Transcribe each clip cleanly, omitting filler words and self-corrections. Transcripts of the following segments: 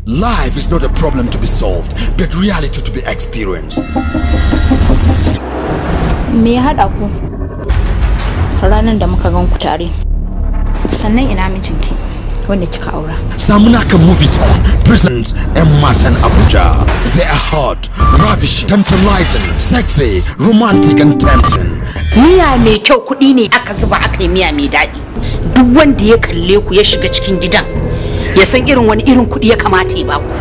Life is not a problem to be solved, but reality to be experienced. Me ya haɗa ku ranar da muka gan ku tare? Sannan ina mijinki wanda kika aura? Samunaka Movietone presents 'Yan Matan Abuja. They are hot, ravishing, tantalizing, sexy, romantic and tempting. Miya mai kyau kuɗi ne aka zuba aka yi miya mai daɗi. Duk wanda ya kalle ku ya shiga cikin gidan ya san irin wani irin kuɗi ya kamata ya baku.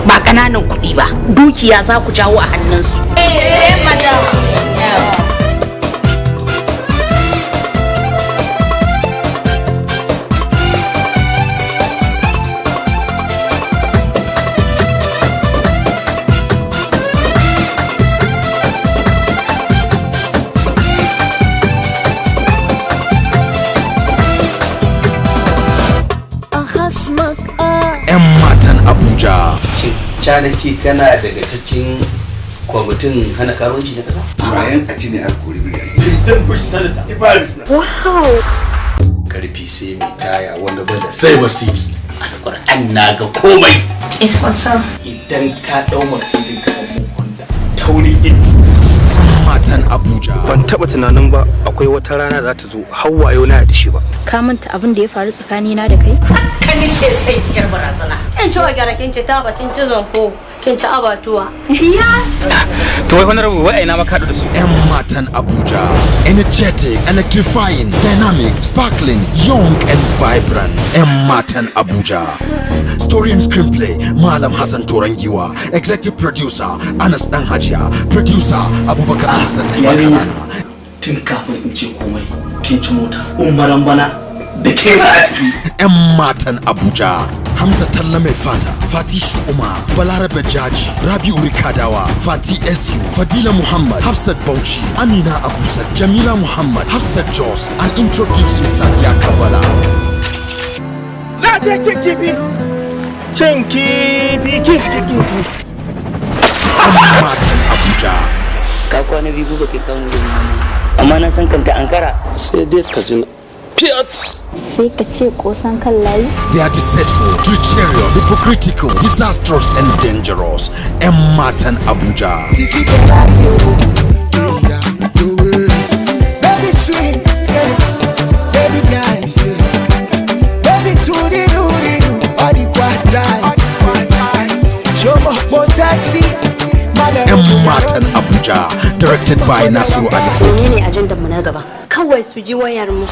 Ba ƙananan kuɗi ba, dukiya za ku jawo a hannunsu. Eh, madam. 'Yan Matan Abuja. Shin canaki kana daga cikin kwamitin hana karuwanci na ƙasa? Bayan a ci ne aka kori biri. Distinguished Senator Ibaris. Wow. Karfi sai mai taya wanda bada sai Mercedes. Alƙur'an na ga komai. It's for some. Idan ka ɗau Mercedes ka ɗau Honda. Tauri it. 'Yan Matan Abuja. Ban taba tunanin ba akwai wata rana za ta zo har wayo na da shi ba. Ka manta abin da ya faru tsakanina da kai? Haka nake son yar barazana. In ci gyara kin ci taba, kin ci zamfo, kin ci abatuwa. To wai honorable, wai aina maka haɗu da su? 'Yan Matan Abuja. Energetic, electrifying, dynamic, sparkling, young and vibrant. 'Yan Matan Abuja. Story and screenplay, Malam Hassan Torangiwa. Executive producer, Anas Dan Hajiya. Producer, Abubakar Hassan Yarinya, Ibakarana. tun kafin in ce komai, kin ci mota. Umaran bana da ke za a tafi. 'Yan Matan Abuja. Hamza Talla Mai Fata, Fati Shu'uma, Balarabe Jaji, Rabi'u Rikadawa, Fati SU, Fadila Muhammad, Hafsat Bauchi, Amina Abusar, Jamila Muhammad, Hafsat Jos, and introducing Sadiya Kabala. Na je cin kifi. Cin kifi, kifi. 'Yan Matan Abuja. Ka kwana biyu ba kai kamun gurin wannan, amma na san kanta ankara. Sai dai ka ji fiyat. Sai ka ce kosan kan layi? They are deceitful, treacherous, hypocritical, disastrous, and dangerous. 'Yan Matan Abuja. Baby sweet, yeah. Baby nice, yeah. Baby to the do the do, all the quarter. Show me more sexy. 'Yan Matan Abuja. Directed by Nasiru Ali Koki. Menene ajandar mu na gaba? Kawai su ji wayar mu.